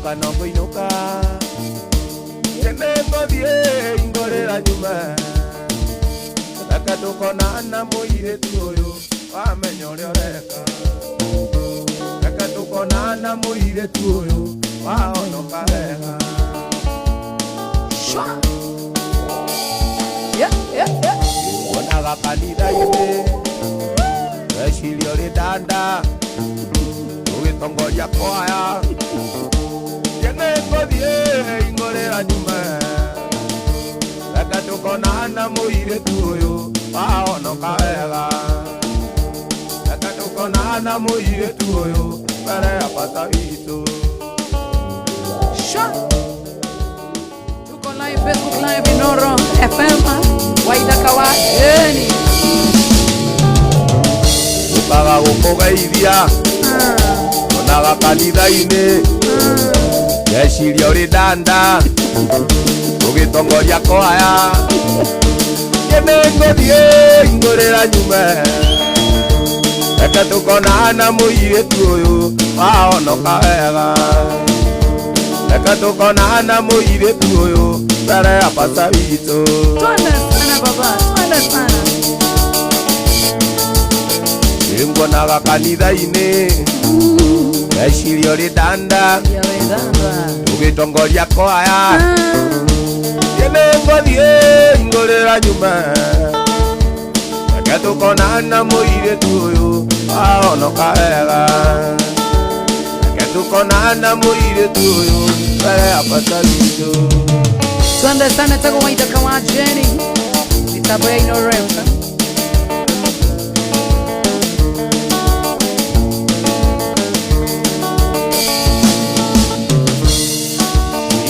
Kũinũka no ngũinũka, nĩngũthiĩ ingũrĩra nyume. Reke tũkonana mũirĩtu ũyũ, wamenya ũrĩa ũreka. Reke tũkonana mũirĩtu ũyũ, wahonoka wega. Shwa. Yeah, yeah, yeah. Wonaga kanitha-inĩ, weciria ũrĩ ndanda, ũgĩtongoria kwaya. Nĩngũthiĩ ingũrĩra nyume. Reke tũkonana mũirĩtu ũyũ, wahonoka wega. Reke tũkonana mũirĩtu ũyũ, mbere ya bata witũ. Shwa. Tuko live Facebook Live Inoro FM Waithaka wa Jeni. Ũkaga gũkũgeithia, onaga kanitha-inĩ, ngeciria ũrĩ ndanda, ũgĩtongoria kwaya. Nĩngũthiĩ ingũrĩra nyume. Reke tũkonana mũirĩtu ũyũ, wahonoka wega. Reke tũkonana mũirĩtu ũyũ, mbere ya bata witũ. Twende sana baba, twende sana. Nĩnguonaga kanitha-inĩ, ngeciria ũrĩ ndanda, Ya wendanda. ũgĩtongoria kwaya. Nĩngũthiĩ ingũrĩra nyume. Reke tũkonana mũirĩtu ũyũ, wahonoka wega. Reke tũkonana mũirĩtu ũyũ, mbere ya bata witũ. Twende sana tako Waithaka wa Jeni. Mitambo ya Inoro FM.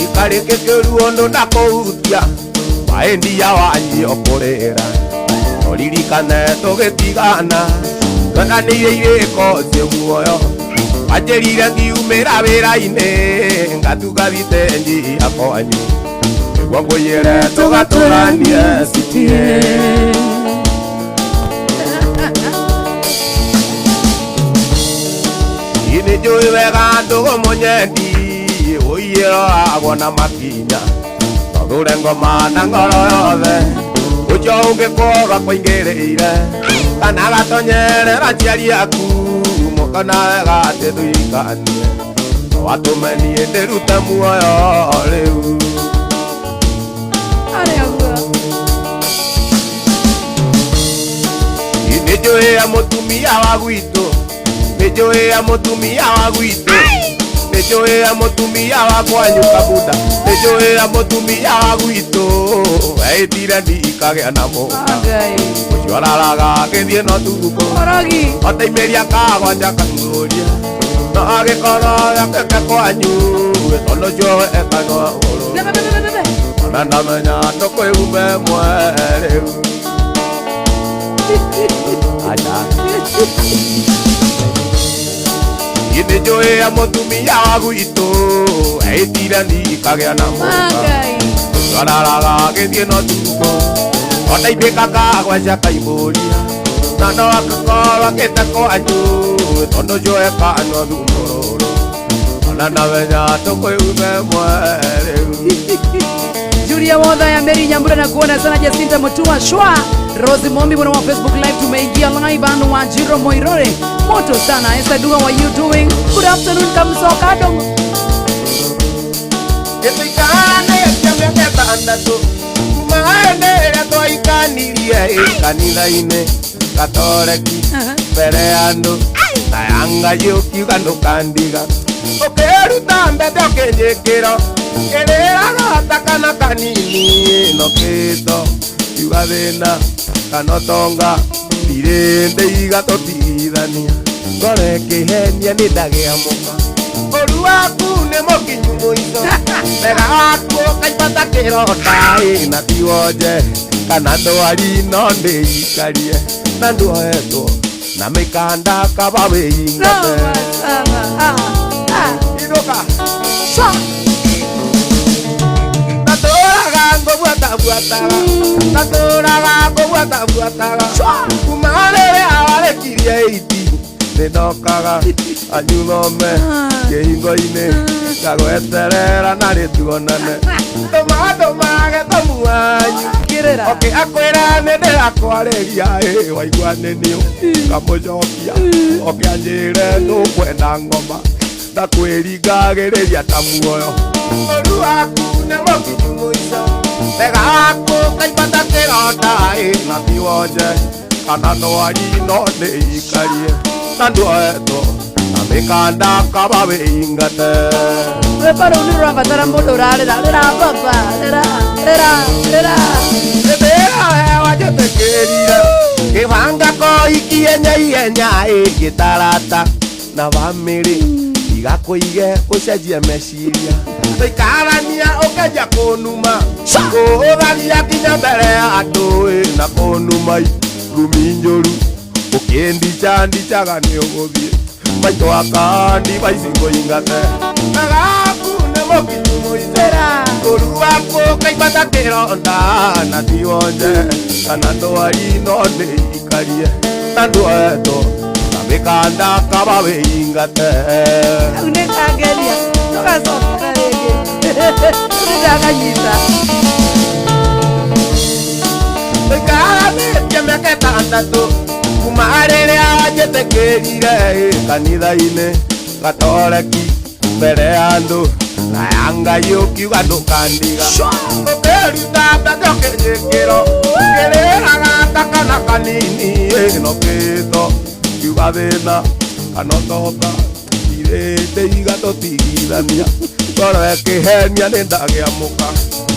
Ikarĩke kĩũru ũndũ ndakũhutia, waendia wanjio kũrĩra. Ũririkane tũgĩtigana, twendanĩire irĩko ciĩ muoyo. Wanjĩrire ngiumĩra wĩra-inĩ, ngatuga thitenji ya kwanyu. Nĩguo ngũiyĩre tũgatũranie citie. Nĩ njũĩ wega ndũgũ mũnyendi, ũiyĩroragwo na makinya. Tothure ngoma na ngoro yothe, ũcio ũngĩkorwo akũingĩrĩire. Kana agatonyerera aciari aku, mũkona wega atĩ tũikanie. No atũme niĩ ndĩrute muoyo rĩu. Arĩa. Nĩ njũĩ ya mũtumia wa gwitũ, nĩ njũĩ ya mũtumia wa gwitũ, nĩ njũĩ ya mũtumia wa kwanyu kabuda, nĩ njũĩ ya mũtumia wa gwitũ, eĩtire ndikagĩa na mũka. Ngai. Ũcio araraga agĩthiĩ no tukũ. Orogi. Oteimĩria kagwanja kamuria, no agĩkorwo yakĩte kwanyu, tondũ ũcio ekanwa ũrũ. Bebe bebe bebe. Ona ndamenya ndũkwĩume mwe rĩu. Aca. Nĩ njũĩ ya mũtumia wa gwitũ, eĩtire ndikagĩa na mũka. Ngai. Ũcio araraga agĩthiĩ no tukũ. Oteithĩka kagwanja kaimũria, na no akakorwo akĩte kwanyu, tondũ ũcio ekanwa thumũrũrũ. Ona ndamenya ndũkwĩume mwe rĩu. Julia Wodha ya Mary Nyambura na kuona sana Jacinta Mutua Shwa Rose Mombi mwana wa Facebook Live tumeingia live anu wa Jiro Moirore moto sana. Esther Duga, what you doing? Good afternoon Kamsokado. Ĩtũikaranĩtie mĩaka ĩtandatũ kuma hĩndĩ ĩrĩa twaikanirie ĩ kanitha-inĩ gatoreki mbere ya andũ na ya Ngai ũkiuga ndũkandiga ũkĩruta mbete ũkĩnjĩkĩra kĩrĩraga ta kana kanini no kĩto kiuga thĩna kana ũtonga ndirĩ ndĩiga tũtigithania ngoro ĩkĩhenia nĩ ndagĩa mũka ũru waku nĩ mũkinyu mũico wega waku ũkaibata kĩronda ĩ na ti wonje kana ndwari no ndĩikarie na nduoetwo na mĩkanda kaba wĩingate. Noma sana. Ah, ah. Inũka. Shwa. Natũraga ngũbuatabuataga, natũraga ngũbuatabuataga kuma rĩrĩa warĩkirie iti nĩndokaga anyuthome kĩhingo-inĩ. Ngagweterera na rĩtuonane. Ndũma ndũmage thumu wanyu. Kirira. Okay, akwĩra nĩ ndĩrakwarĩria ĩ waigua nĩ niũ ngamũcokia oke anjĩre ndũkwenda ngoma ndakwĩringagĩrĩria ta muoyo ũru waku nĩ mũkinyu mũico wega waku kaimba ta kĩronda ĩ na ti wonje kana ndwari no ndĩikarie na nduoetwo na mĩkanda kaba wĩingate. Rwĩmbo rũu nĩ rũrabatara mũndũ ũrarĩra. Rĩra baba, rĩra, rĩra, rĩra. Hĩndĩ wanjĩtĩkĩrire ngĩbanga kũhikie ihenya ĩ ngĩtarata na bamĩrĩ igakũige ũcenjie meciria tũikarania ũkĩanjia kũnuma kũhũthagia nginya mbere ya andũ ĩ na kũnuma rumi njũru ũkĩndicha ndichaga nĩ ũgũthiĩ maitũ akandi vaici ngũingate wega waku nĩ mũkinyu mũico. Rĩra. Ũru waku kaimba ta kĩronda na ti wonje kana ndwari no ndĩikarie na nduoetwo na mĩkanda kaba wĩingate. Kau nĩ kangeria. Tũgacokera rĩngĩ. Rĩu nĩndakanyita. Tũikaranĩtie mĩaka 6 kuma rĩrĩa wanjĩtĩkĩrire ĩ kanitha-inĩ gatoreki mbere ya andũ na ya Ngai ũkiuga ndũkandiga ũkĩruta mbeca ũkĩnjĩkĩro ngĩrĩraga ta kana kanini ĩ no kĩto kiuga thĩna kana ũtonga irĩndĩ igatũtigithania ngoro ĩkĩhenia nĩ ndagĩa mũka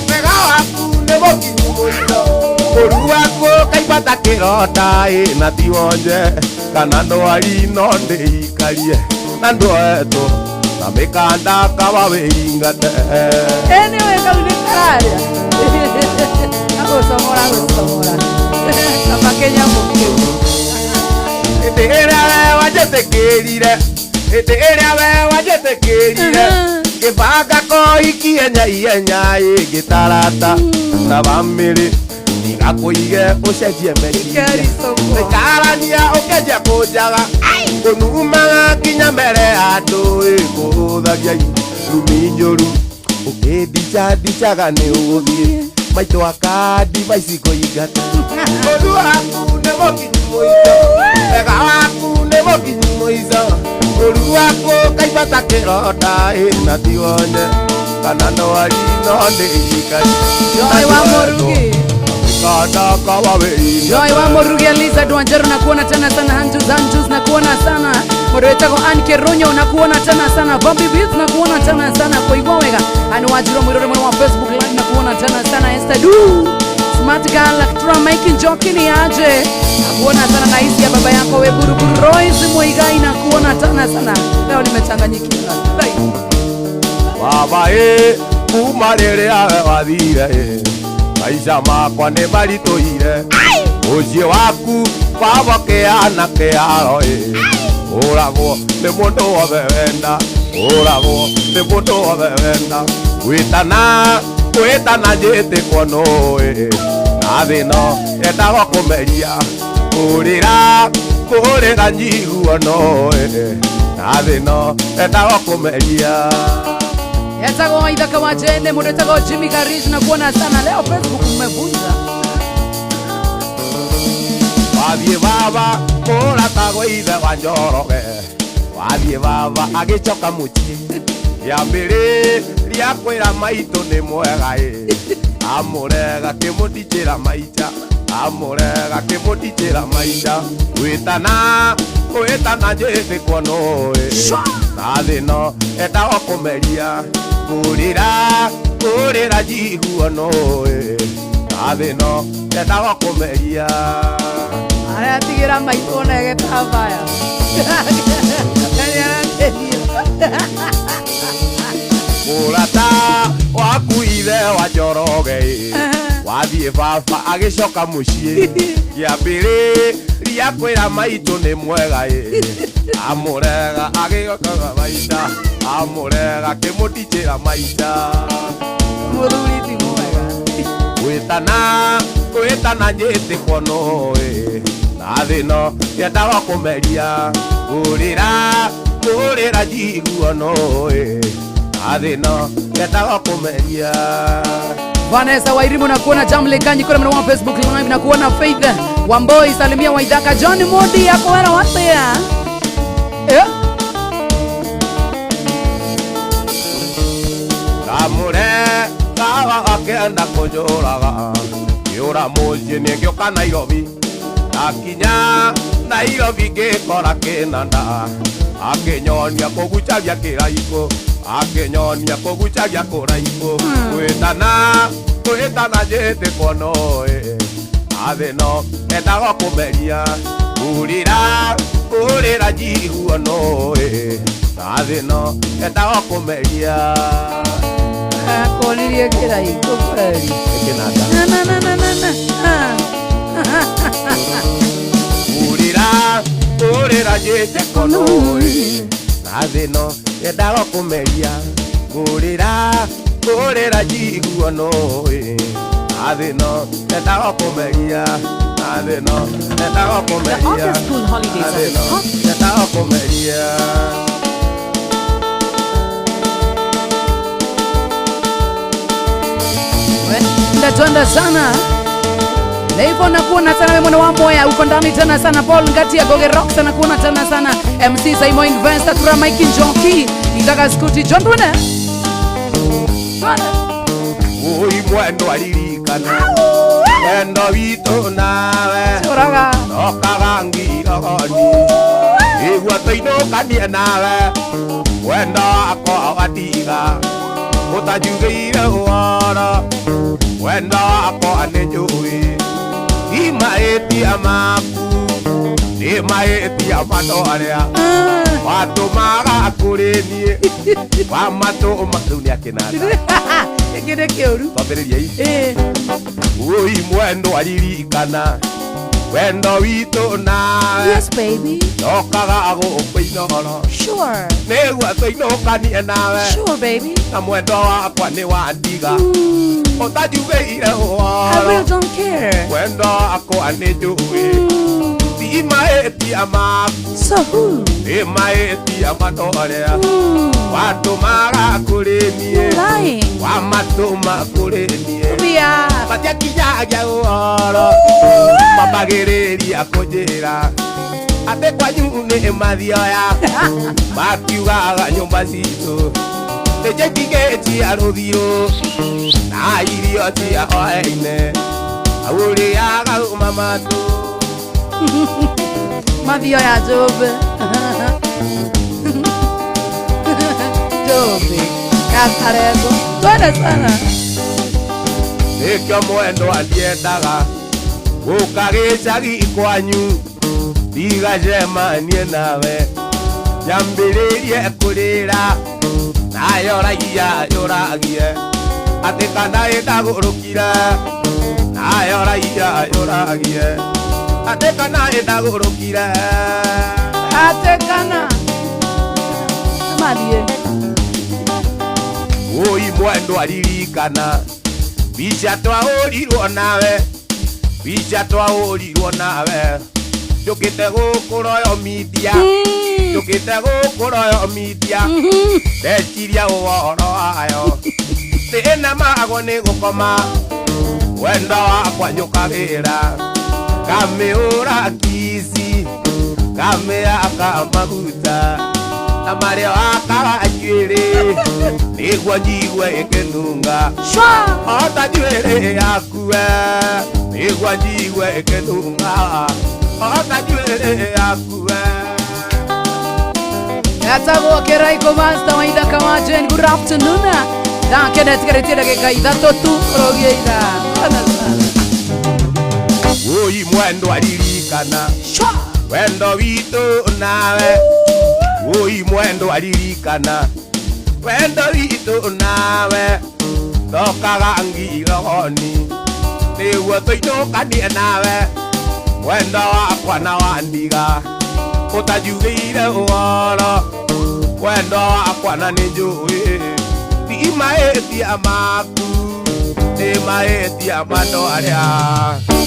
wega waku nĩ mũkinyu mũico ũru waku kaimba ta kĩronda ĩ na ti wonje kana ndwari no ndĩikarie na nduoetwo na mĩkanda kaba wĩingate. Anyway, kau nĩ kararia. Agũcomora agũcomora. Kaba kĩnyamũ kĩu. Hĩndĩ ĩrĩa we wanjĩtĩkĩrire hĩndĩ ĩrĩa we wanjĩtĩkĩrire ngĩbanga kũhikie ihenya ĩ ngĩtarata na bamĩrĩ ndigakũige ũcenjie meciria Ikari soko. tũikarania ũkĩanjia kũnjaga kũnumaga nginya mbere ya andũ ĩ kũhũthagia rumi njũru ũkĩndicha ndichaga nĩ ũgũthiĩ maitũ akandi vaici ngũingate ũru waku nĩ mũkinyu mũico wega waku nĩ mũkinyu mũico ũru waku kaimba ta kĩronda ĩ na ti wonje kana ndwari no ndĩikarie. Joy wa Murugi. Mĩkanda kaba wĩingate. Joy wa Murugi Eliza Dwanjeru nakuona tena sana. Hanjus Hanjus nakuona sana. Mũndũ wĩtagwo Ann Keronyo nakuona tena sana. Bobby Beats nakuona tena sana. Kũigua wega. Anu Wajiro Mwirore mwana wa Facebook Live nakuona tena sana. Esther Du Smart Girl Actra Mike Njoki ni aje nakuona sana na hisi ya baba yako we Buruburu Royce Muigai nakuona tena sana. Leo nimechanganyikiwa. Bye. Baba ĩ kuma rĩrĩa we wathire ĩ maica makwa nĩ maritũhire mũciĩ waku baba kĩana kĩaro ĩ ũragwo nĩ mũndũ wothe wenda ũragwo nĩ mũndũ wothe wenda gwĩtana gwĩtana njĩtĩkwo nũ ĩ na thĩno yendaga kũmeria kũrĩra kũrĩra njiguo no ĩ na thĩno yendaga kũmeria. Yetagwo Ithaka wa Jene, mũndũ wĩtagwo Jimmy Garish nakuona sana leo Facebook mmevunja. Wathiĩ baba kũratagwo ithe wa Njoroge wathiĩ baba agĩcoka mũciĩ kĩambĩrĩria kwĩra maitũ nĩ mwega ĩ amũrega kĩmũndicĩra maica amũrega kĩmũndicĩra maica gwĩtana gwĩtana njĩtĩkwo nũ ĩ na thĩno endaga kũmeria kũrĩra kũrĩra njiguo nũ ĩ na thĩno endaga kũmeria. Aratigĩra maitũ ona gĩtambaya. Nĩ aragerio. Mũrata waku ithe wa Njoroge ĩ wathiĩ baba agĩcoka mũciĩ kĩambĩrĩria kwĩra maitũ nĩ mwega ĩ amũrega agĩcokaga maica amũrega kĩmũndicĩra maica. Mũthuri ti mwega. Gwĩtana gwĩtana njĩtĩkwo nũ ĩ na thĩno yendaga kũmeria kũrĩra kũrĩra njiguo nũ ĩ na Athĩno yendaga kũmeria. Vanessa Wairimu na kuona Jamle Kanyi kule mna wa Facebook Live na kuona Faith Wamboi, salimia Waidhaka John Modi yako wera watea. Eh? Kamũre kawa akĩenda kũnjũraga ngĩũra mũciĩ niĩ ngĩũka Nairobi ndakinya Nairobi ngĩkora kĩnanda akĩnyonia kũgucagia kĩraikũ akĩnyonia kũgucagia kũraikũ gwĩtana gwĩtana njĩtĩkwo noĩ athĩno endaga kũmeria kũrĩra kũrĩra njiguo noĩ athĩno endaga kũmeria. Akonirie kĩraikũ kweli. Kĩnanda. Na na na na na na. Ah. Urira, urira njĩtĩkwo noĩ na thĩno yendaga kũmeria ngũrĩra ngũrĩra njiguo noĩ na thĩno yendaga kũmeria na thĩno yendaga The kũmeria August school holidays na are the thĩno top yendaga kũmeria. Wenda twenda sana. Leivo nakuona sana wewe mwana wa Moya uko ndani tena sana Paul Ngati ya Goge Rocks nakuona tena sana MC Simon Investor Tura Mike Njoki Itaka Skuti John Twende. Twende. Ui mwendo aririkana wendo witũ nawe Uraga. okaga ngirogoni nĩguo tũinũkanie nawe wendo wakwa watiga ũtanjugĩire ũhoro wendo wakwa nĩ njũĩ ti mahĩtia maku nĩ mahĩtia mandũ arĩa watũmaga kũrĩ niĩ wamatũma rĩu nĩ akĩnanda. Gĩkĩ nĩ kĩũru. Twambĩrĩriei. Eh. Ui mwendo aririkana wendo witũ nawe. Yes, baby. Ndokaga gũkũ Inoro Sure. nĩguo tũinũkanie nawe. Sure, baby. Na mwendo wakwa nĩ wandiga ũtanjugĩire I ũhoro. really don't care. Mwendo wakwa nĩ njũĩ ti mahĩtia maku. So who? Nĩ mahĩtia mandũ arĩa watũmaga kũrĩ niĩ. Lying. Wamatũma kũrĩ niĩ. Bia. Matiakinyagia ũhoro mambagĩrĩria kũnjĩra atĩ kwanyu nĩ mathioya makiugaga nyũmba citũ nĩ njĩkigĩ cia rũthiũ na irio cia hwaĩ-inĩ aũrĩaga uma matũ. Mathio ya Job. Job. Kakarego. Twende sana. Nĩkĩo mwendo andiendaga gũka gĩcagi kwanyu ndigacemanie nawe nyambĩrĩrie kũrĩra nayo raia yũragie atĩ kana ĩndagũrũkire nayo raia yũragie atĩ kana ĩndagũrũkire. Atekana. Mathie. Ui mwendo aririkana mbica twahũrirwo nawe mbica twahũrirwo nawe njũkĩte gũkũ Royal Media njũkĩte gũkũ Royal Media ndeciria ũhoro wayo thĩna magwo nĩ gũkoma wendo wakwa njũkagĩra ngamĩũra kici ngamĩaka maguta na marĩa wakaga njuĩrĩ nĩguo njigue ĩkĩnunga. Shwa. Ota njuĩrĩ yakue nĩguo njigue ĩkĩnunga ota njuĩrĩ yakue. Yatagwo Kiraiko Master wa Ithaka wa Jane. Good afternoon. Thaa kenda ĩtigarĩtie ndagĩka ithatũ tu ũrogie ithaa. Sana sana. Ui mwendo aririkana Shwa. wendo witũ nawe ui mwendo aririkana wendo witũ nawe ndokaga ngirogoni nĩguo tũinũkanie nawe mwendo wakwa na wandiga ũtanjugĩire ũhoro wendo wakwa na nĩ njũĩ ti mahĩtia maku. Nĩ mahĩtia ma andũ arĩa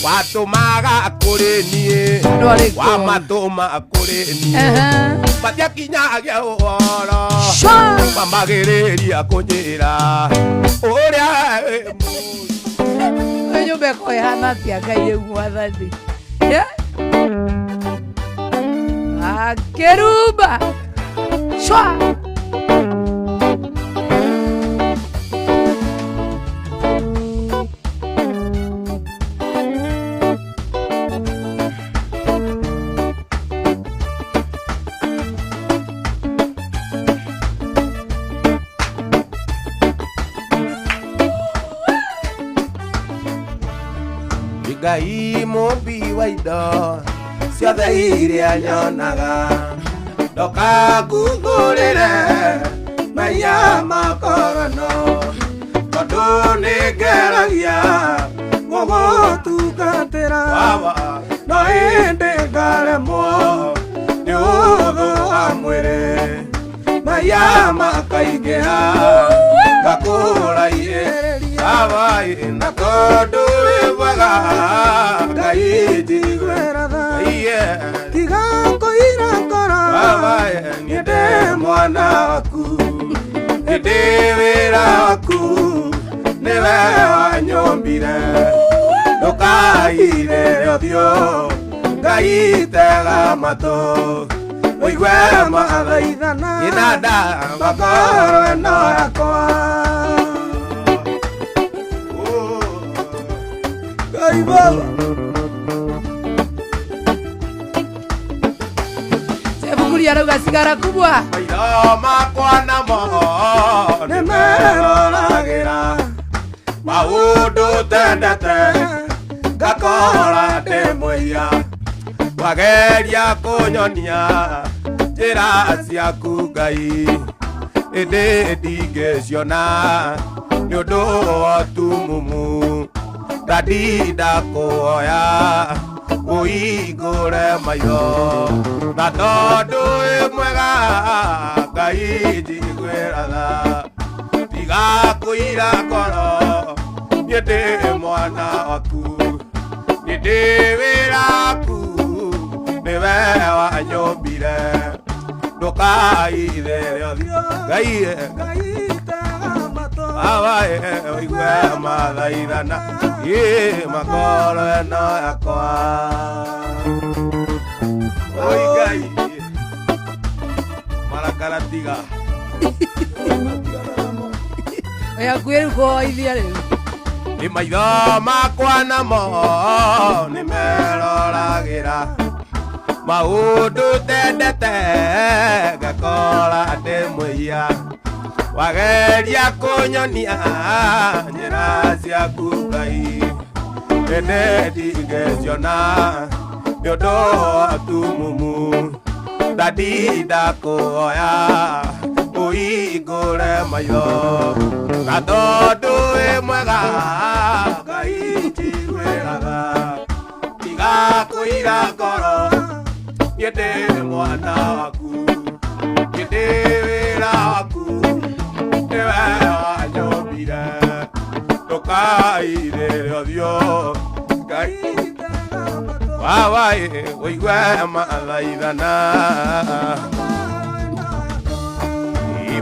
watũmaga kũrĩ niĩ. Andũ arĩkũ? Wamatũma kũrĩ niĩ. Ehe. Matiakinyagia ũhoro. Shwa. Mamagĩrĩria kũnjĩra ũrĩa wĩ mũũru. Ĩyo nyũmba ĩkoragwo ĩhana atĩa Ngai rĩu mwathani? Yeah? Akĩrumba. Shwa. Ngai mũmbi wa indo ciothe iria nyonaga, ndoka nguthũrĩre maiya makorono, tondũ nĩ ngeragia gũgũtungatĩra, Baba, no ĩndĩ ngaremwo nĩ ũthũ wa mwĩrĩ, maiya makaingĩha ngakũraihĩrĩria. Baba, na tondũ wĩ mwega Ngai njiguĩra tha, iye tiga kũira ngoro. Baba, Niĩ ndĩ mwana waku, nĩ ndĩ wĩra waku, nĩwe wanyũmbire, ndũkairĩre ũthiũ. Ngai tega matũ ũigue mathaithana inanda makoro ĩno yakwa. Ngai Baba. Sebukuri arauga sigara kubwa. Maitho makwa namo nĩ meroragĩra maũndũ tendete, ngakora ndĩ mũiya. Wageria kũnyonia njĩra ciaku Ngai, ĩndĩ ndingĩciona nĩ ũndũ wa tumumu. Ndandinda kũhoya ũhingũre maitho, na tondũ wĩ mwega Ngai njiguĩra tha, tiga kũira ngoro. Niĩ ndĩ mwana waku, nĩ ndĩ wĩra waku, nĩwe wanyũmbire, ndũkaithĩre ũthiũ Ngai. Ngai tega matũ Baba, ũigue mathaithana ĩ makoro ĩno yakwa. Oi Ngai, marakara tiga. Hakuhĩ rĩu kũhoithia rĩu. Nĩ maitho makwa namo nĩ meroragĩra maũndũ tendete, ngakora ndĩ mũiya. Wageria kũnyonia njĩra ciaku Ngai, ĩndĩ ndingĩciona nĩ ũndũ wa tumumu. Ndandinda kũhoya ũhingũre maitho, na tondũ wĩ mwega Ngai njiguĩra tha, tiga kũira ngoro. Niĩ ndĩ mwana waku, niĩ ndĩ wĩra waku, nĩwe wanyũmbire, ndũkairĩre ũthiũ Ngai. Baba, ũigue mathaithana.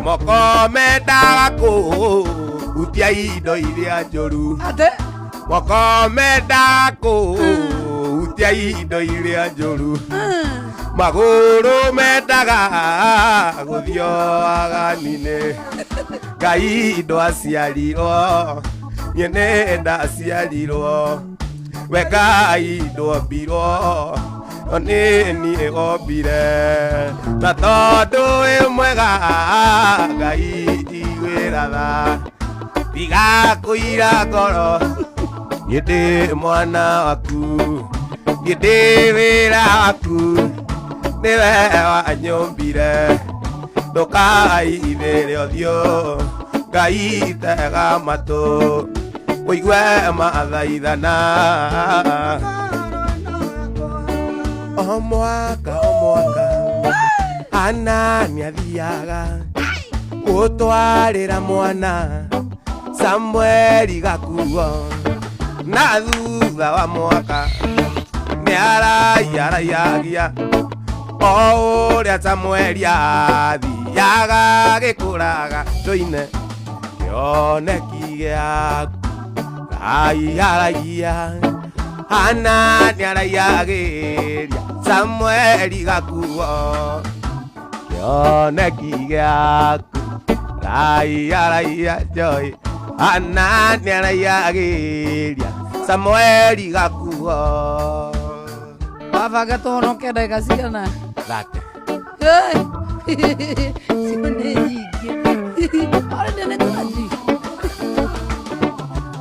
Moko mendaga kũhutia indo iria njũru. Ate? Moko mendaga kũhutia indo iria njũru, magũrũ mendaga gũthio agani-inĩ. Ngai, ndwaciarirwo niĩ nĩ ndaciarirwo we. Ngai, ndombirwo no nĩ niĩ wombire, na tondũ wĩ mwega Ngai njiguĩra tha, tiga kũira ngoro. Niĩ ndĩ mwana waku, niĩ ndĩ wĩra waku, nĩwe wanyũmbire, ndũkaithĩre ũthiũ. Ngai tega matũ ũigue mathaithana. O mwaka o mwaka Ana nĩathiaga gũtwarĩra mwana Samueli gakuo na thutha wa mwaka nĩaraiaraiagia o ũrĩa Samueli athiaga gĩkũraga tũine kĩoneki gĩaku raiaraia Hana nĩaraiagĩria Samueli gakuo kĩoneki gĩaku raiaraia joy Hana nĩaraiagĩria Samueli gakuo Wabanga tũhonoke ndagĩka cigana? Thate. Cio nĩ nyingĩ. Already nĩ twanji.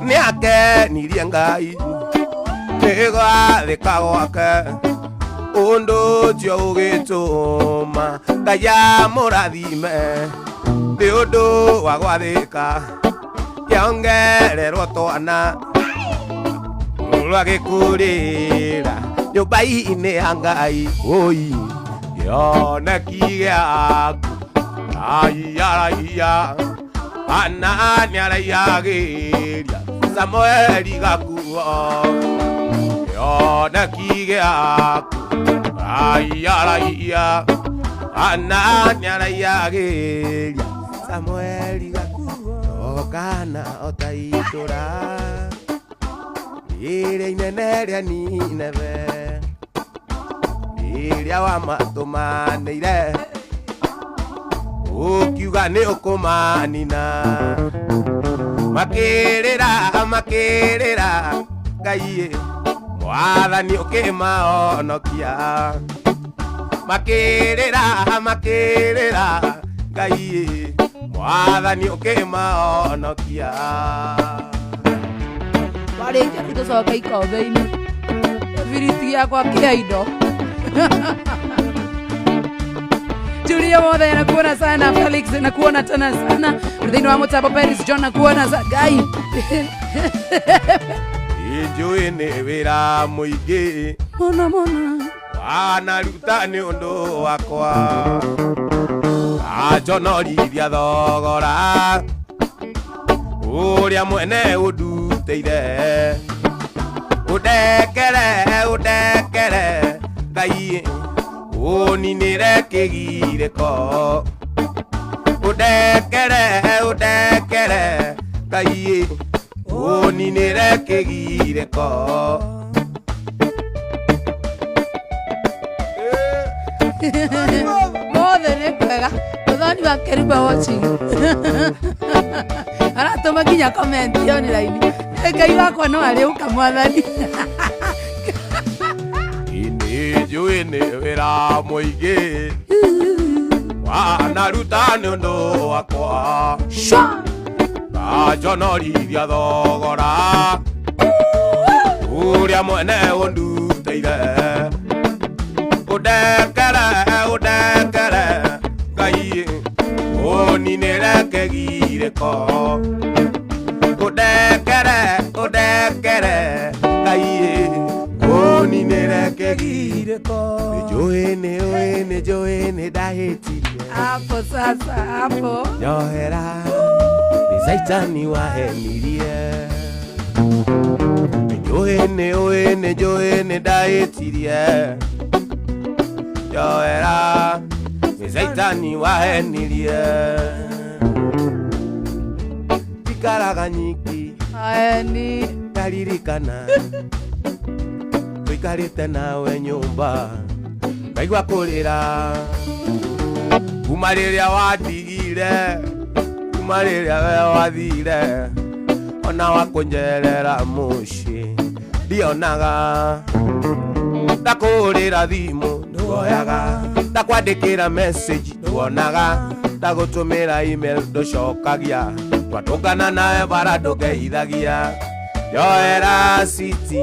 Nĩakenirie Ngai nĩ gwathĩka gwake ũndũ ũcio ũgĩtũma Ngai amũrathime nĩ ũndũ wa gwathĩka kĩongererwo twana rwagĩkũrĩra nyũmba-inĩ ya Ngai oi kĩoneki gĩaku raiaraia Hana nĩaraiagĩria Samueli gakuo kĩoneki gĩaku raiaraia Hana nĩaraiagĩria Samueli gakuo okana ota itũra rĩrĩa inene rĩa Nineve rĩrĩa wamatũmanĩire ũkiuga nĩ ũkũmanina makĩrĩra makĩrĩra Ngai mwathani ũkĩmahonokia makĩrĩra makĩrĩra Ngai mwathani ũkĩmahonokia. Warĩkia rĩu tũcoke ikombe-inĩ biriti gĩakwa kĩa indo. Julia Mothe nakuona sana, Felix nakuona tena sana thĩinĩ wa mũtambo, Paris John nakuona sa Ngai. Injũĩ nĩ wĩra mũingĩ mũno mũno wanaruta nĩ ũndũ wakwa anjonorithia thogora ũrĩa mwene ũndutĩire ũndekere ũndekere Ngai ũninĩre kĩgirĩko ũndekere ũndekere Ngai ũninĩre kĩgirĩko. Mothe nĩ kwega mũthoni wa Keruba watching aratũma nginya comment online. Ngai wakwa no arĩũka mwathani. Injũĩ nĩ wĩra mũingĩ wanaruta nĩ ũndũ wakwa Shwa! nganjonorithia thogora ũrĩa mwene ũndutĩire ũndekere ũndekere Ngai ũninĩre kĩgirĩko ũndekere ũndekere Ngai ũninĩre kĩgirĩko. Nĩnjũĩ nĩũĩ nĩnjũĩ nĩndahĩtirie Hapo sasa hapo. Nyohera nĩ Saitani wahenirie nĩnjũĩ nĩũĩ nĩnjũĩ nĩndahĩtirie nyohera nĩ Saitani wahenirie ikaraga nyiki Aeni. Ndaririkana tũikarĩte nawe nyũmba ngaigua kũrĩra kuma rĩrĩa wandigire kuma rĩrĩa we wathire ona wakũnjerera mũciĩ ndionaga ndakũhũrĩra thimũ ndwoyaga ndakwandĩkĩra message ndwonaga ndagũtũmĩra email ndũcokagia twatũngana nawe bara ndũngeithagia njoera city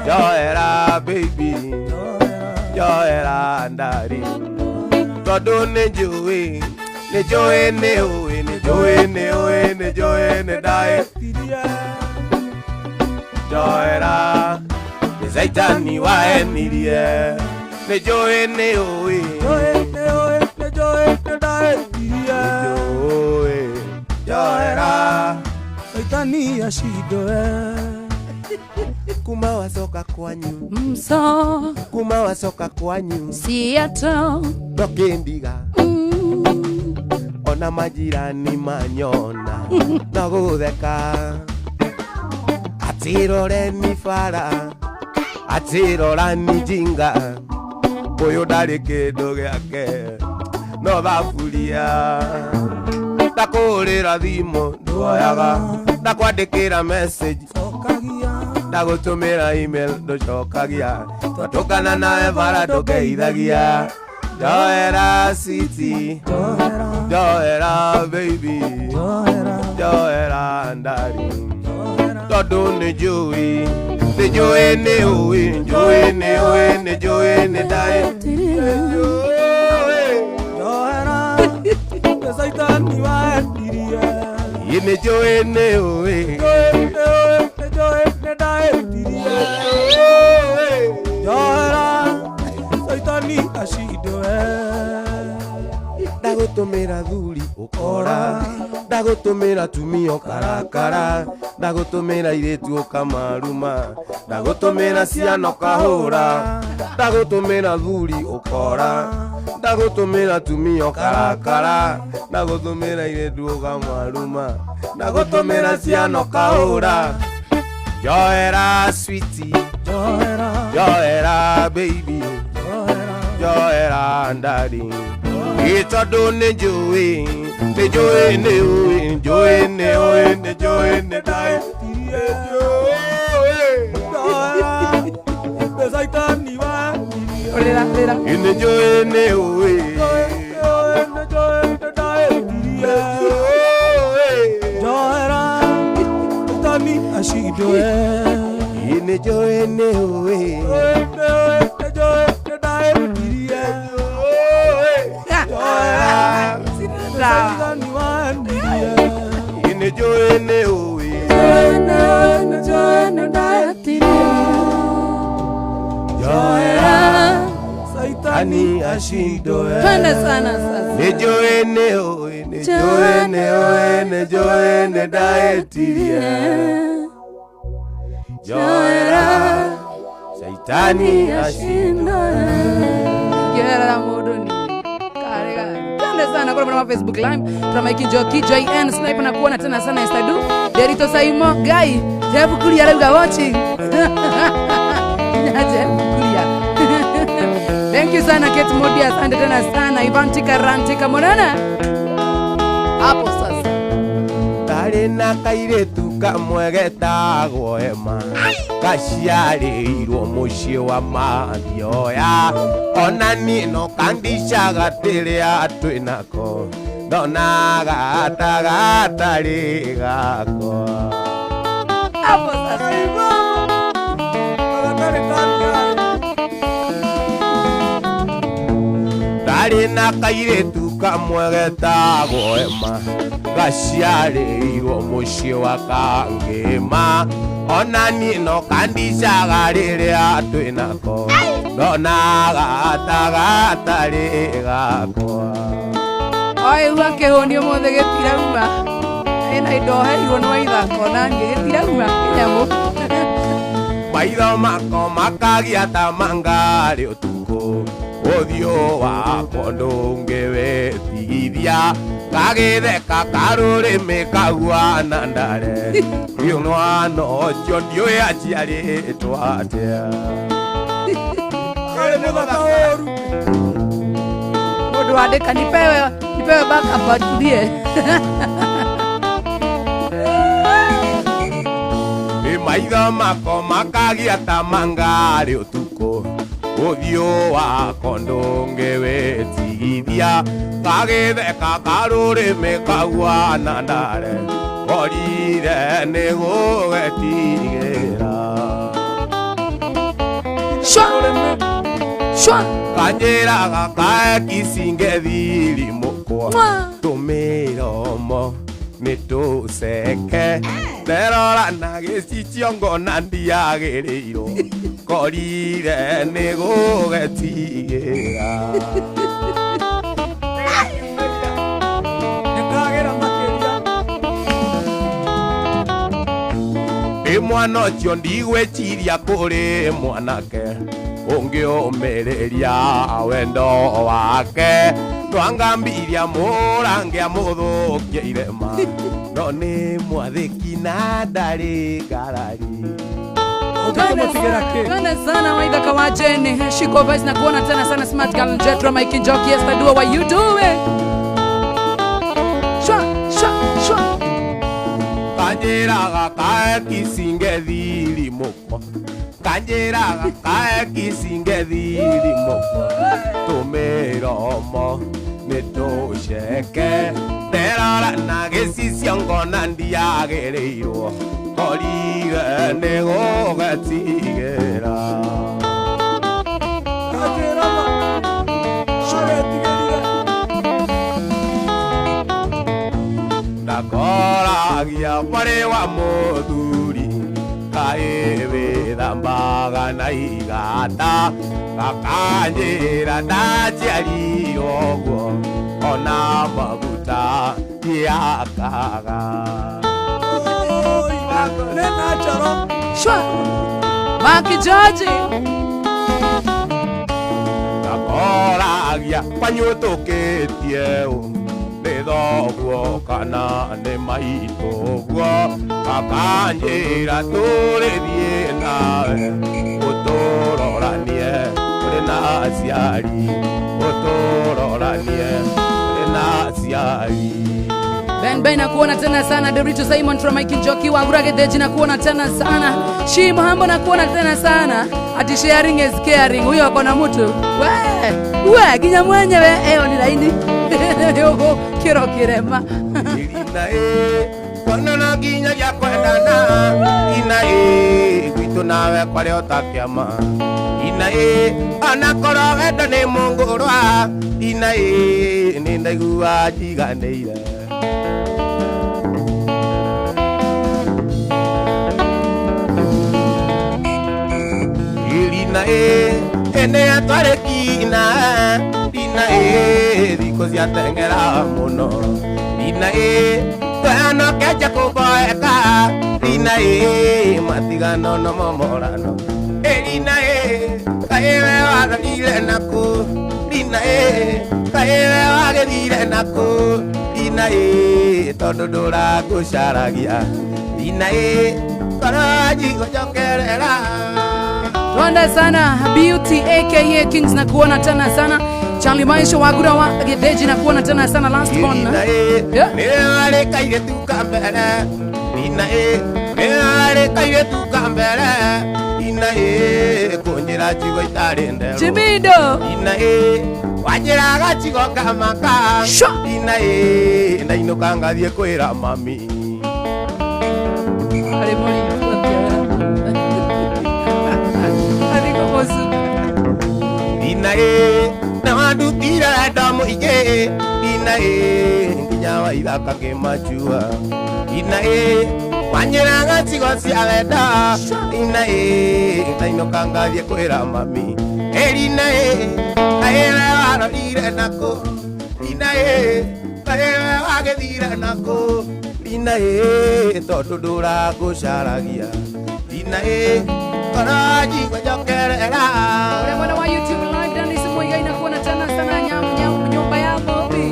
njoera baby njoera ndari tondũ nĩ njũĩ nĩ njũĩ nĩ ũĩ nĩ njũĩ nĩ ũĩ nĩ njũĩ nĩ ndaĩ njoera nĩ Saitani wahenirie nĩ njũĩ nĩ ũĩ nĩ njũĩ njoera Saitani ashindwe. Kuma wacoka kwanyu. Mso. Kuma wacoka kwanyu. Seattle. Ndũkĩndiga. Ona majirani manyona no gũtheka. Atiroreni bara, atirorani jinga, ũyũ ndarĩ kĩndũ gĩake no thaburia. Ndakũhũrĩra thimũ ndwoyaga, ndakwandĩkĩra message ndagũtũmĩra email ndũcokagia, twatũkana nawe bara ndũngeithagia. Njoera city, njoera baby, njoera ndari, tondũ nĩ njũĩ, nĩ njũĩ nĩ ũĩ, njũĩ nĩ ũĩ, nĩ njũĩ nĩ ndaĩ, nĩ njũĩ. Njoera Saitani waendirie. Nĩ njũĩ nĩ ũĩ, Nĩ njũĩ nĩ ndaĩtirie. Njoera Saitani ashindwe. Ndagũtũmĩra thuri ũkora, ndagũtũmĩra tumia ũkarakara, ndagũtũmĩra airĩtu ũkamaruma, ndagũtũmĩra ciana ũkahũra, ndagũtũmĩra thuri ũkora, ndagũtũmĩra tumia ũkarakara, ndagũtũmĩra airĩtu ũkamaruma, ndagũtũmĩra ciana ũkahũra. Njoera sweetie, njoera baby, njoera ndari, tondũ nĩ njũĩ, nĩ njũĩ nĩ ũĩ, njũĩ nĩ ũĩ, nĩ njũĩ nĩ ndaĩ, nĩ njũĩ. Saitani waendirie. Rĩra, rĩra. Nĩ njũĩ nĩ ũĩ, Nĩ njũĩ nĩ ndaĩtirie. Njoera Saitani ashindwe. Nĩ njũĩ nĩ ũĩ, Nĩ njũĩ nĩ ndaĩtirie. Saitani waendirie. Nĩ njũĩ nĩ ũĩ, Nĩ njũĩ nĩ ndaĩtirie. njoera Saitani ashindwe. Twende sana sasa. Nĩ njũĩ nĩ ũĩ, nĩ njũĩ nĩ ũĩ, nĩ njũĩ nĩ ndaĩtirie. Njoera Saitani ashindwe. Njoera mũndũ ni. Kare. Twende sana kwa mwana Facebook Live. Tuna Mike Njoki, JN Sniper na kuona tena sana Esther Du. Derito Saimo Guy, Jeff Kuria rauga watching. Jeff Kuria. Thank you sana Kate Modia, asante tena sana Ivan Tika Rantika Monana. Hapo sasa. Ndarĩ na kairĩtu kamwe getagwo Emma, gaciarĩirwo mũciĩ wa Mathioya, ona niĩ no kandicaga rĩrĩa twĩ nako, ndonaga ta gatarĩ gakwa. Hapo sasa. Ndarĩ na kairĩtu kamwe getagwo Emma, gaciarĩirwo mũciĩ wa Kangĩma, ona niĩ no kandicaga rĩrĩa twĩ nako, ndonaga ta gatarĩ gakwa. Oi wakĩhũnio mũthĩ gĩtirauma. Ĩna indo heirwo nĩ waithako na niĩ gĩtirauma kĩnyamũ. Maitho mako makagia ta mangarĩ ũtukũ, ũthiũ wakwa ndũngĩwĩtigithia, gagĩtheka karũrĩmĩ kahuana ndare, mwana ũcio ndiũĩ aciarĩtwo atĩa. Mũndũ wandĩka nipewe, nipewe backup atulie. Maitho mako makagia ta mangarĩ ũtukũ, ũthiũ wakwa ndũngĩwĩtigithia, gagĩtheka karũrĩmĩ kahuana ndare, ngorire nĩ gũgetigĩra. Shwa. Shwa. Kanjĩraga kaekicinge thiri mũkwa, tũmĩromo nĩ tũceke, nderora na gĩcicio ngona ndiagĩrĩirwo, ngorire nĩ gũgetigĩra. Nĩndagĩra makĩria. Mwana ũcio ndigwĩciria kũrĩ mwanake ũngĩũmĩrĩria wendo wake twangambiria mũrange amũthũkie irema no nĩ mwathĩki na ndarĩ ngarari. Twende sana Waithaka wa Jane Shiko Vice na kuona tena sana Smart Girl Jetro Mike Njoki Esther Dua, what you doing? Shwa shwa shwa. Kanjĩraga kae kicinge thiri mũkwa, kanjĩraga kae kicinge thiri mũkwa, tũmĩromo nĩ tũceke nderora na gĩcicio ngona ndiagĩrĩirwo korire nĩ gũgetigĩra. Kanjĩra ma agetigĩrire. Ndakoragia mwarĩ wa mũthuri kaĩ wĩthambaga na igata, gakanjĩra ndaciarirwo ũguo ona maguta ndiakaga. Oi, nĩ natural. Shwa. Maki George. Ndakoragia kwanyu tũkĩtie ũ, nĩ thoguo kana nĩ maitũguo, gakanjĩra tũrĩthiĩ nawe ũtũroranie ũrĩ na aciari, ũtũroranie ũrĩ na aciari. Ben Ben na kuona tena sana Dorito Simon from Mike Njoki wa Gurage Deji na kuona tena sana Shi Muhambo na kuona tena sana. Ati sharing is caring, huyo ako na mtu we we ginya mwenyewe eyo ni laini yogo kiro kirema. Ina e kwana nginya gĩa kwendana, ina e gwitũ nawe kwarĩ o ta kĩama, ina e anakorwo wendo nĩ mũngũrwa, ina e nĩ ndaigua njiganĩire. Ina e ene atwarĩkina, ina e thikũ ciateng'era mũno, ina e twanokeja kũboeka, ina e matigano no momorano, ina e kaĩ we wathire nakũ, ina e kaĩ we wagĩthire nakũ, ina e tondũ ndũrangũcaragia, ina e ngoro njigũcokerera. Twende sana Beauty aka Kings na kuona tena sana Charlie Maisha Wagura wa Gedeji na kuona tena sana last one. Ina e Yeah. nĩ warĩ kairĩtu ka mbere, ina e nĩ warĩ kairĩtu ka mbere, ina e kũnjĩra njigo itarĩ nderũ, Jimido. ina e wanjĩraga njigo ngamaka, Shwa. ina e ndainũka ngathiĩ kwĩra mami. Arĩ mũritũ Arĩ kũmũcuka. Ina e na wandutire wendo mũingĩ, ina e nginya waithaka ngĩmachua, ina e wanjĩraga njigo cia wendo, ina e ndainũka ngathiĩ kwĩra mami, ĩrina e kaĩ we warorire nakũ, ina e kaĩ we wagĩthire nakũ, ina e tondũ ndũrangũcaragia, ina e ngoro njigũcokerera. Ule mwana wa YouTube live Dennis Muigai na kuona tena sana nyumba ya Bobby.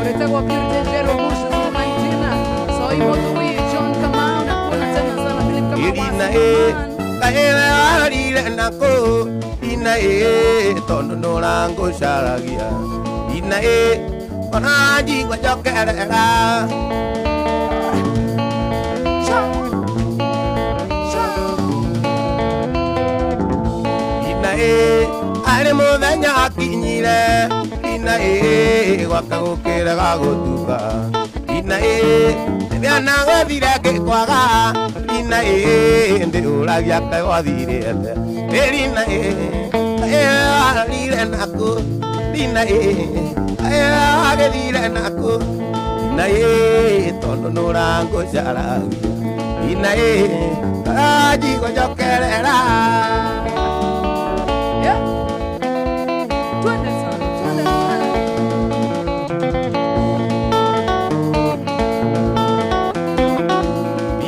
Unaitwa Purity Jero Moshe Maina. So hivyo tu John Kamau na kuona tena sana Philip Kamau. Ina e kaĩ we warorire nakũ, ina e tondũ ndũrangũcaragia, ina e ona njigũcokerera. Shwa. Shwa. Ina e arĩ mũthenya akinyire, ina e gwaka gũkĩrega gũtuka, ina e rĩrĩa nagwethire ngĩkwaga, ina e ndĩũragia kaĩ gwathire atĩa, ĩrina e kaĩ warorire nakũ, ina e kaĩ wagĩthire nakũ, ina e tondũ nũrangũcaragia, ina e njigũcokerera. Yeah. Twende sana, twende sana.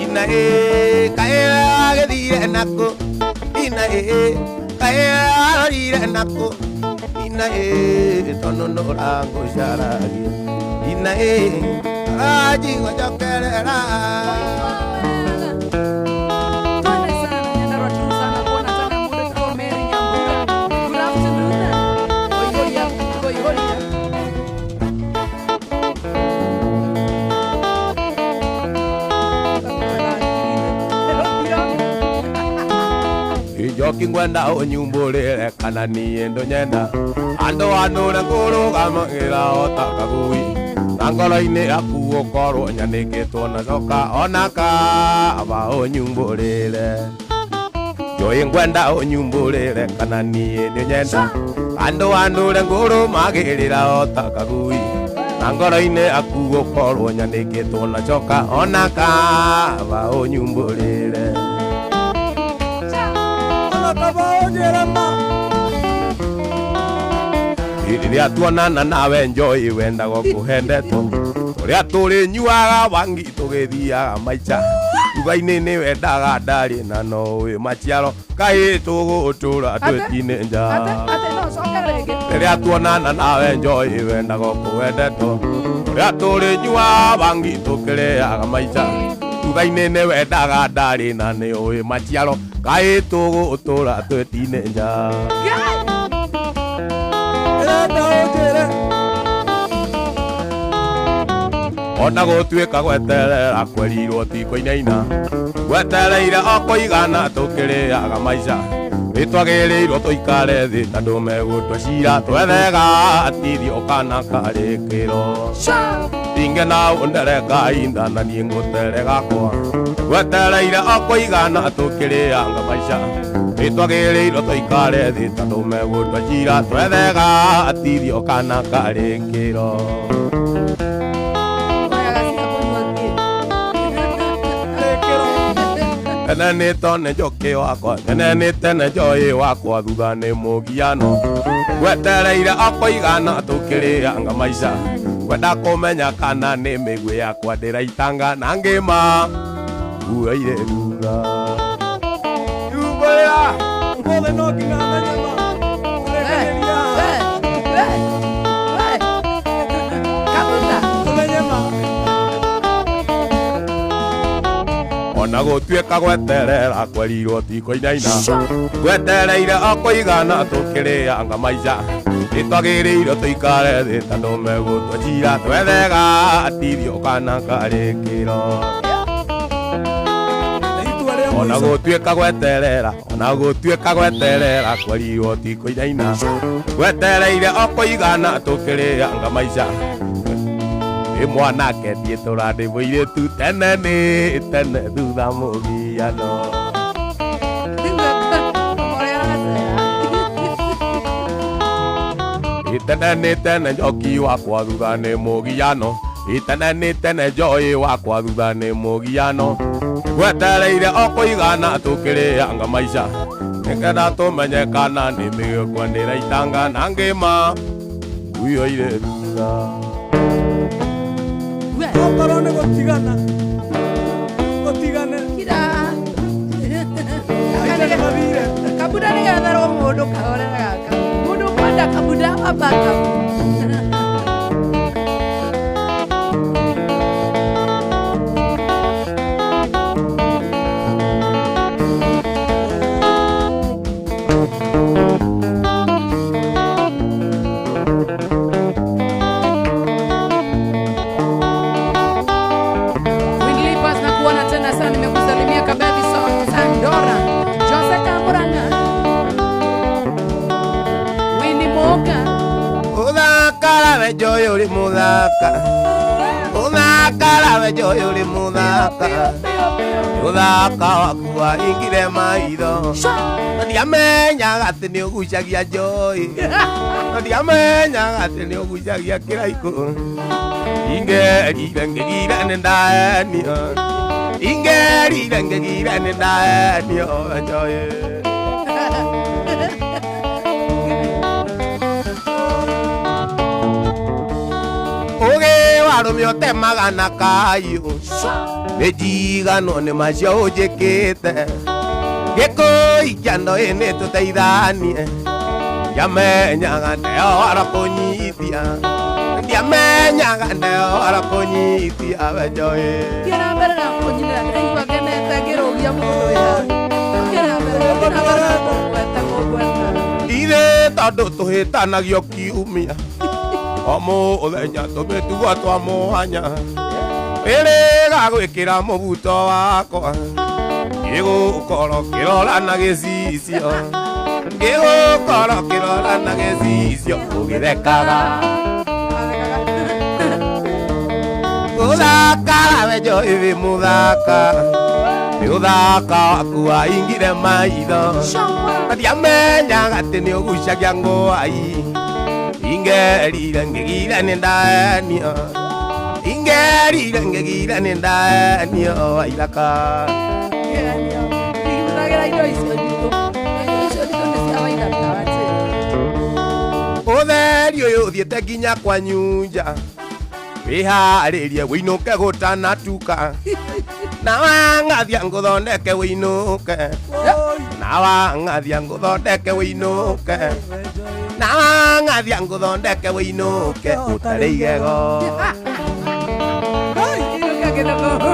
Ina e kaĩ we ĩ kaĩ arorire nakũ ina ĩ tondũ nũrangũcaragia ina ĩ aranjigua njokerera. Twende sana Nyandarua turu sana kuona sana muda tuko Mary Nyambura. Good afternoon. Koihoria, koihoria. Njoki ngwenda ũnyumbũrĩre kana niĩ ndũnyenda andũ anũre ngũrũgamagĩra o ta kagui na ngoro-inĩ yaku ũkorwo nyanĩkĩtwo na coka ona kaba ũnyumbũrĩre njũĩ ngwenda ũnyumbũrĩre kana niĩ nĩnyenda andũ anũre ngũrũmagĩrĩra o ta kagui na ngoro-inĩ yaku ũkorwo nyanĩkĩtwo na coka ona kaba ũnyumbũrĩre. Ona kaba ũnjĩre ma. Rĩrĩa tuonana nawe njoi wendaga kũhendetwo ũrĩa tũrĩnyuaga wangi tũgĩthiaga maica thutha-inĩ nĩ wendaga ndarĩ na no wĩ maciaro kaĩ tũgũtũra twĩtinĩ nja. Ate, ate no coka rĩngĩ. Rĩrĩa tuonana nawe njoi wendaga kũhendetwo ũrĩa tũrĩnyuaga wangi tũkĩrĩaga maica thutha-inĩ nĩ wendaga ndarĩ na nĩ ũĩ maciaro kaĩ tũgũtũra twĩtinĩ nja. Ndĩrenda ũnjĩre. Ona gũtuĩka gweterera kwerirwo ti kũinaina gwetereire o kũigana tũkĩrĩaga maica nĩtwagĩrĩirwo tũikare thĩ na ndũmegũtwa cira twethega atithio kana karĩkĩro inge na ũndereka inda na niĩ ngũtere gakwa gwetereire o kũigana tũkĩrĩaga maica nĩtwagĩrĩirwo tũikare thĩ ta ndũmegũtwa cira twethega atithio kana karĩkĩro. Oyaga cia kũnyua kĩ? Rĩkĩro. Tene nĩ tone njũkĩ wakwa tene nĩ tene njoĩ wakwa thutha nĩ mũgiano gwetereire o kũigana tũkĩrĩanga maica kwenda kũmenya kana nĩ mĩguĩ yakwa ndĩraitanga na ngĩma nguoire thutha. Yumbũrĩra. Ũmũthĩ no nginya menye ma. Ũrekereria. We, we, we. Kabuta. Ũmenye ma. Ona gũtuĩka gweterera kwerirwo ti kũinaina gwetereire o kũigana tũkĩrĩanga maica nĩtwagĩrĩirwo tũikare thĩ ta ndũmegũtwa cira twethega atithio kana karĩkĩro. Nĩ itua rĩa Ona mũico. gũtuĩka gweterera ona gũtuĩka gweterera kwerirwo ti kũinaina gwetereire o kũigana tũkĩrĩanga maica nĩ mwanake ndiĩ tũrandĩ mũirĩtu tene nĩ tene thutha mũgiano. Tene nĩ tene njoki wakwa thutha nĩ mũgiano tene nĩ tene njoĩ wakwa thutha nĩ mũgiano gwetereire o kũigana tũkĩrĩanga maica nĩketha tũmenye kana nĩ mĩgũkwa ndĩraitanga na ngĩma nguoire thutha. We, Okorwo nĩ gũtigana tũtigane. kira. Aica nĩ mathire. Kabuda nĩ getherwo mũndũ kahorera gaka. Mũndũ ũkwenda kabuda amba kabu. Winlipas na kuona tena sana, nimekusalimia Kabethi Sandora, Jose Kamuranga, Winnie Moga, Ũthakara we njoĩ ũrĩ mũthaka ũthakara we njoĩ ũrĩ mũthaka ũthaka waku waingire maitho na ndiamenyaga atĩ nĩ ũgucagia njoĩ na ndiamenyaga atĩ nĩ ũgucagia kĩraikũ ingerire ngĩgire nĩ ndaenio ingerire ngĩgire nĩ ndaenio njoĩ. Ũgĩ wa arũme ũtemaga na kayũ nĩ njigano nĩ macio ũnjĩkĩte Gĩkũikia ndoĩ nĩ tũteithanie. Ndiamenyaga ndehora kũnyitia. Ndiamenyaga ndehora kũnyitia wenjoĩ. Thiĩ na mbere na kũnyinĩra, ndĩraigua ngenete ngĩrũgia mũndũ wĩ haha. Thiĩ na mbere, thiĩ na mbere na kũngweta, kũngweta. Ithe tondũ tũhĩtanagio kiumia o mũthenya tũmĩtugo twa mwanya ĩrĩga gwĩkĩra mũbuto wakwa gĩgũkorwo kĩrora na gĩcicio gĩgũkorwo kĩrora na gĩcicio ũgĩthekaga mũthaka wenjo ĩwĩ mũthaka nĩ ũthaka waku waingire maitho Shangwa. ndiamenyaga atĩ nĩ ũgucagia ngũai ingerire ngĩgira nĩ ndaenio ingerire ngĩgira nĩ ndaenio waithaka. Kĩgeranio. Ndingĩhũthagĩra indo icio nditũ. Indo icio nditũ nĩ cia waithaka atĩ. Ũtheri ũyũ ũthiĩte nginya kwa nyunja wĩharĩrie wĩinũke gũtanatuka na wang'athia ngũthondeke wĩinũke na wang'athia ngũthondeke wĩinũke na wang'athia ngũthondeke wĩinũke ũtarĩ igego. Inũka kĩthoko.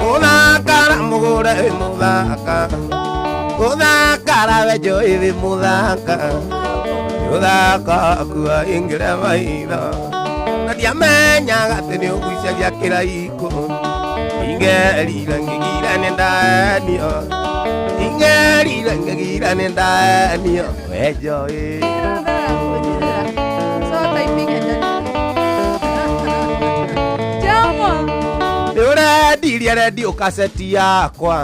Mũthakara mũgũre wĩ mũthaka mũthakara wenjo wĩ mũthaka ũthaka waku waingĩre maitho na ndiamenyaga atĩ nĩ ũgucagia kĩraikũ ingerire ngĩgira nĩ ndaenio ingerire ngĩgira nĩ ndaenio wenjo ĩ. Thiĩ na mbere na kũnyinĩra. So typing and Jamwa. Nĩ ũrendirie rendio kaseti yakwa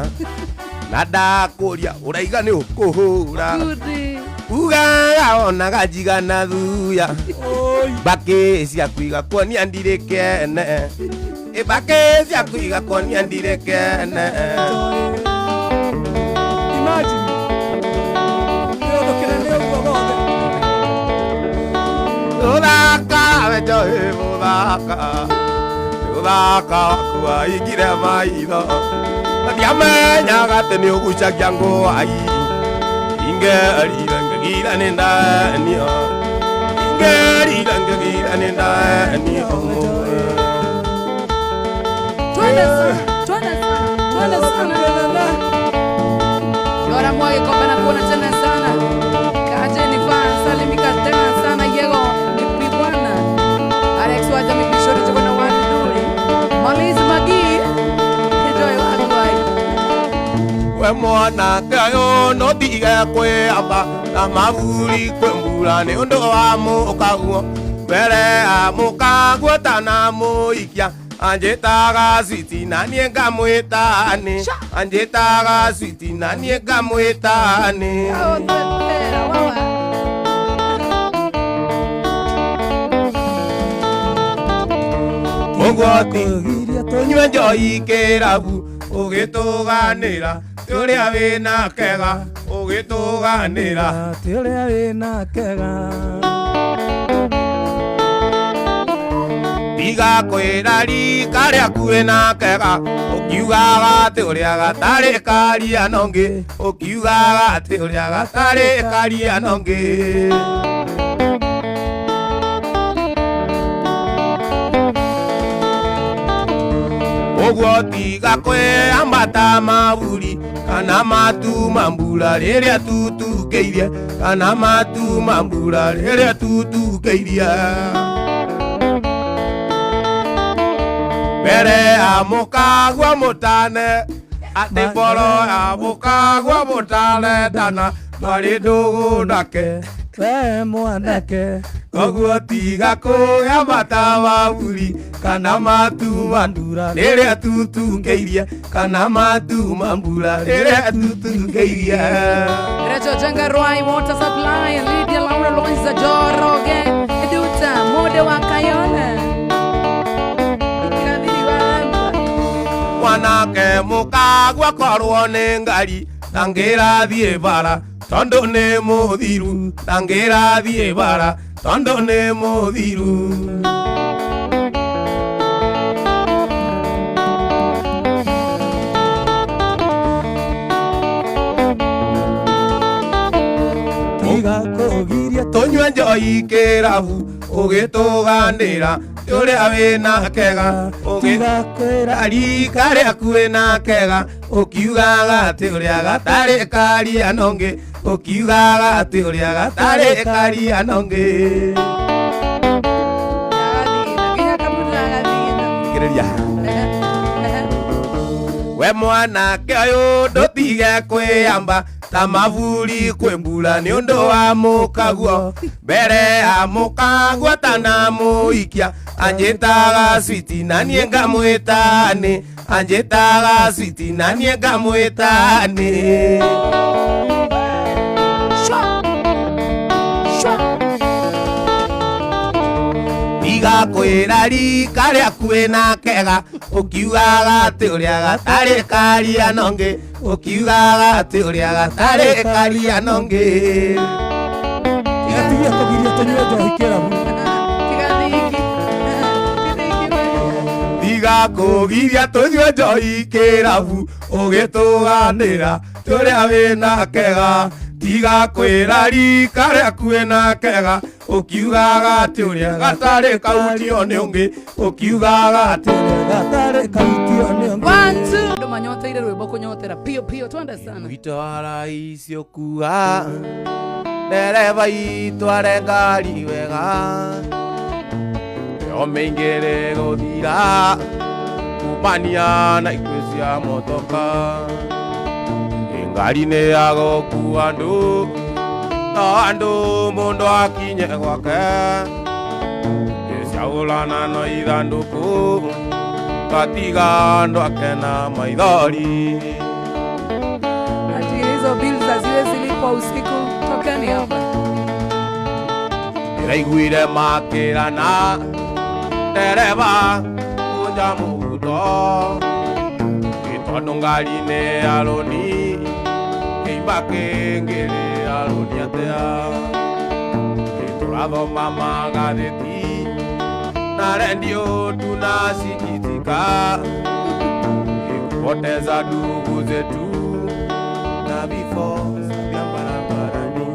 na ndakũria ũraiga nĩ ũkũhũra. Good. Ugaga wonaga njigana thuya mbakĩ ciaku igakuonia ndirĩ kene ĩ mbakĩ ciaku igakuonia ndirĩ kene. Imagine. Kĩũndũ kĩnene ũguo gothe. Mũthaka wenjo ĩ mũthaka ũthaka waku waingire maitho na ndiamenyaga atĩ nĩ ũgucagia ngũai ingerire ngĩgira nĩ ndaenio ingerire ngĩgira nĩ ndaenio. Twende sana, twende sana, twende sana. Yora Mwage Kopa na kuona tena sana. Kaje ni fan, salimika tena sana Yego ni Pibwana. Alex Waja mipishori tuko na wani duri. Maliz Magi. Enjoy watu wai. We mwanake ũyũ no tige kwĩamba na maburi kwĩ mbura nĩ ũndũ wa mũkaguo mbere ya mũkaguo tanamũikia anjĩtaga switi na niĩ ngamwĩtani anjĩtaga switi na niĩ ngamwĩtani. Ao twetera wawa. Ũguo ti tũnyue njohi kĩrabu ũgĩtũganĩra ti ũrĩa wĩna kega ũgĩtũganĩra. Ti ũrĩa wĩna kega. Tiga kwĩra rika rĩaku wĩna kega ũkiugaga atĩ ũrĩa gatarĩ karia nongĩ ũkiugaga atĩ ũrĩa gatarĩ karia nongĩ. Ũguo tiga kwĩambata maburi kana matuma mbura rĩrĩa tutukĩirie kana matuma mbura rĩrĩa tutukĩirie mbere ya mũkagua mũtane atĩ mboro ya mũkagua mũtanendana mwarĩ ndũgũ nake. We mwanake. Koguo tiga kwĩambata maburi kana matuma Ndura. rĩrĩa tutukĩirie kana matuma mbura rĩrĩa tutukĩirie. Recho Jenga Rwai Water Supply, Lydia Laura Loisa Joroge, Eduta, Mode wa Kayole. Ikadhiri wa Amba. Mwanake mũkagua korwo nĩ ngari ndangĩrathiĩ bara tondũ nĩ mũthiru ndangĩrathiĩ bara tondũ nĩ mũthiru. Njohi kĩrabu ũgĩtũganĩra ũrĩa wĩna kega Tiga kwĩra rika rĩaku wĩna kega ũkiugaga atĩ ũrĩa gatarĩ karia nongĩ ũkiugaga atĩ ũrĩa gatarĩ karia nongĩ. Nginya kabuta agathina. Thikĩrĩria. We mwanake ũyũ ndũtige kwĩyamba ta maburi kwĩ mbura nĩ ũndũ wa mũkaguo mbere ya mũkaguo tanamũikia anjĩtaga switi na niĩ ngamwĩtani anjĩtaga switi na niĩ ngamwĩtani. Shwa. Shwa. Tiga kwĩra rika rĩaku wĩna kega ũkiugaga atĩ ũrĩa gatarĩ karia nongĩ ũkiugaga atĩ ũrĩa gatarĩ karia nongĩ. Tiga kũgiria tũnyue njohi kĩrabu. Tiga thiki. Ti thiki we. Tiga kũgiria tũnyue njohi kĩrabu ũgĩtũganĩra tũrĩa wĩna kega tiga kwĩra rika rĩaku wĩna kega ũkiugaga atĩ ũrĩa gatarĩ kautio nĩ ũngĩ ũkiugaga atĩ ũrĩa gatarĩ kautio nĩ ũngĩ. One, two. Andũ manyoteire rwĩmbo kũnyotera pio pio twende sana. Wito wa rais ũkua ndereba itware ngari wega yo mĩingĩ gũthira kumania na ikuũ cia motoka ngari nĩ ya gũkua andũ no andũ mũndũ akinye gwake ciagũrana no ithandũkũ gatiga andũ akena maithori. Ati hizo bills haziwezi lipwa usiku. Tokeni hapa. Ndĩraiguire makĩrana ndereba kunja mũbuto tondũ ngari nĩ ya rũni kĩimba kĩngĩrĩ ya rũni atĩa tũrathoma magathĩti na rendio tunasikitika kupoteza ndugu zetu na vifo vya barabarani.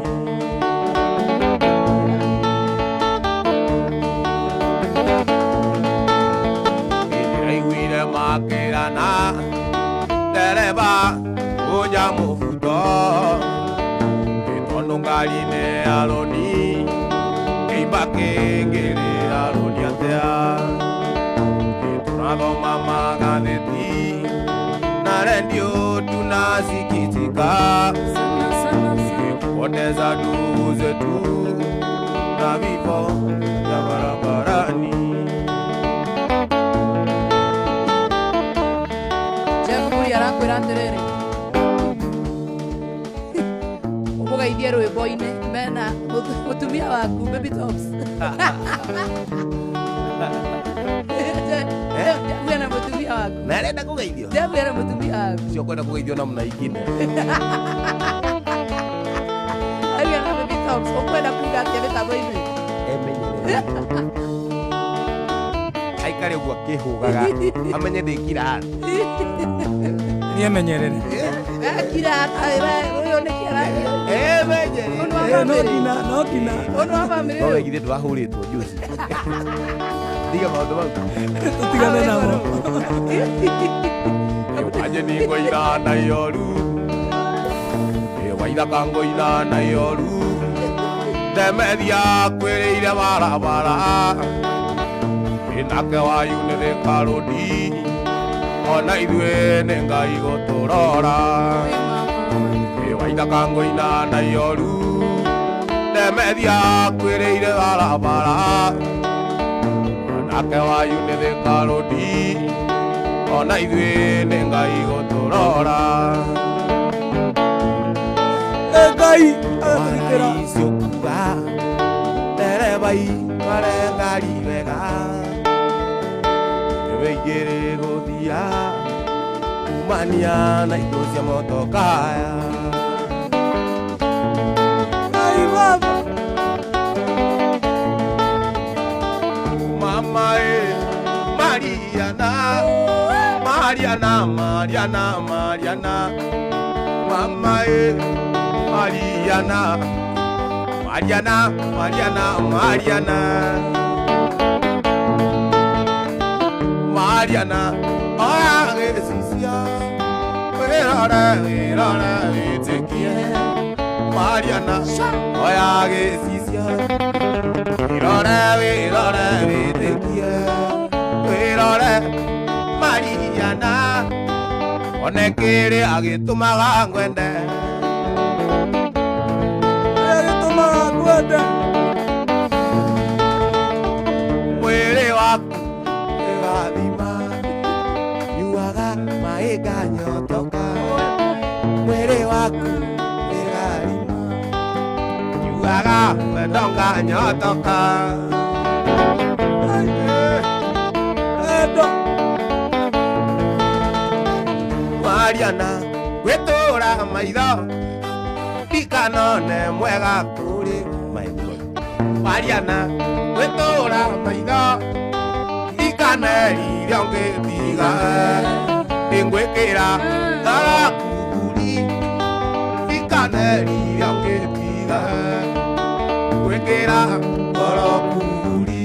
Ndĩraiguire makĩrana ndereba kunja mũbuto tondũ ngari nĩ ya rũni kĩimba kĩngĩrĩ ya rũni atĩa tũrathoma magathĩti na rendio tunasikitika Sana sana sana. kupoteza ndugu zetu na vifo vya barabarani. Jeff Kuria arakwĩra atĩrĩrĩ ũmũgeithie rwĩmbo-inĩ mena mũtumia waku Baby Tops. Jeff ena mũtumia waku. Na arenda kũgeithio. Jeff ena mũtumia waku. Cio kwenda kũgeithio namna ingine. Aria na Baby Tops ũkwenda kuga atĩa mĩtambo-inĩ? Emenyerere aikare ũguo akĩhũgaga amenye ndĩkira. Nĩemenyerere. Ekira ũyũ nĩkĩ aragia? Emenyerere. Ũndũ wa Eh, no bamĩrĩ. nginya no nginya Ũndũ wa bamĩrĩ No ũyũ. wegithie ndwahũrĩtwo juzi tiga maũndũ mau. Tũtigane namo. Wanje ni ngoina na yoru waithaka ngoina na yoru ndemethia kwĩrĩire barabara ĩnake wayu nĩ thĩkarũni ona ithuĩ nĩ Ngai gũtũrora. Waithaka ngoina na yoru ndemethia kwĩrĩire barabara onake wayu nĩ thĩkarũni ona ithuĩ nĩ Ngai gũtũrora. Eh, Ngai agatũgitĩra. Icio kuga ndereba itware ngari wega nĩwĩingĩrĩ gũthira kumania na indo cia motokaya. Ngai baba. Mama e Mariana Mariana Mariana Mariana mama e Mariana Mariana, Mariana, Mariana, Mariana, oya gĩcicio, wĩrore, wĩrore, wĩtĩkie. Mariana, oya gĩcicio, wĩrore, wĩrore, wĩtĩkie. Wĩrore, Mariana, one kĩrĩa gĩtũmaga ngwende. Kĩrĩa gĩtũmaga ngwende. Mwĩrĩ waku nĩwathima, nyuaga maĩ nganyotoka. Mwĩrĩ waku nĩwarima, nyuaga wendo nganyotoka. Wendo. Mariana, gwĩtũra maitho ndikanone mwega kũrĩ maitho. Mariana, gwĩtũra maitho ndikanerire ũngĩtiga. Ingwĩkĩra ngarakuguri ndikanerire ũngĩtiga. Gwĩkĩra ngorokuguri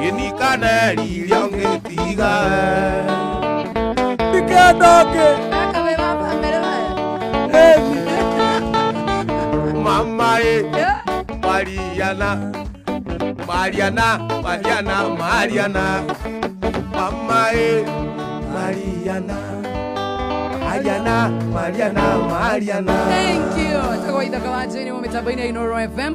indikanerire ũngĩtiga. Ndikenda ũngĩ. Kaka we baba mbere baya. Ĩni. Mama e Yeah. Mariana, Mariana, Mariana, Mariana, Mama e Mariana, Mariana, Mariana, Mariana. Thank you. Tagwa ithaka wa Jane wa mitambo-inĩ ya Inooro FM.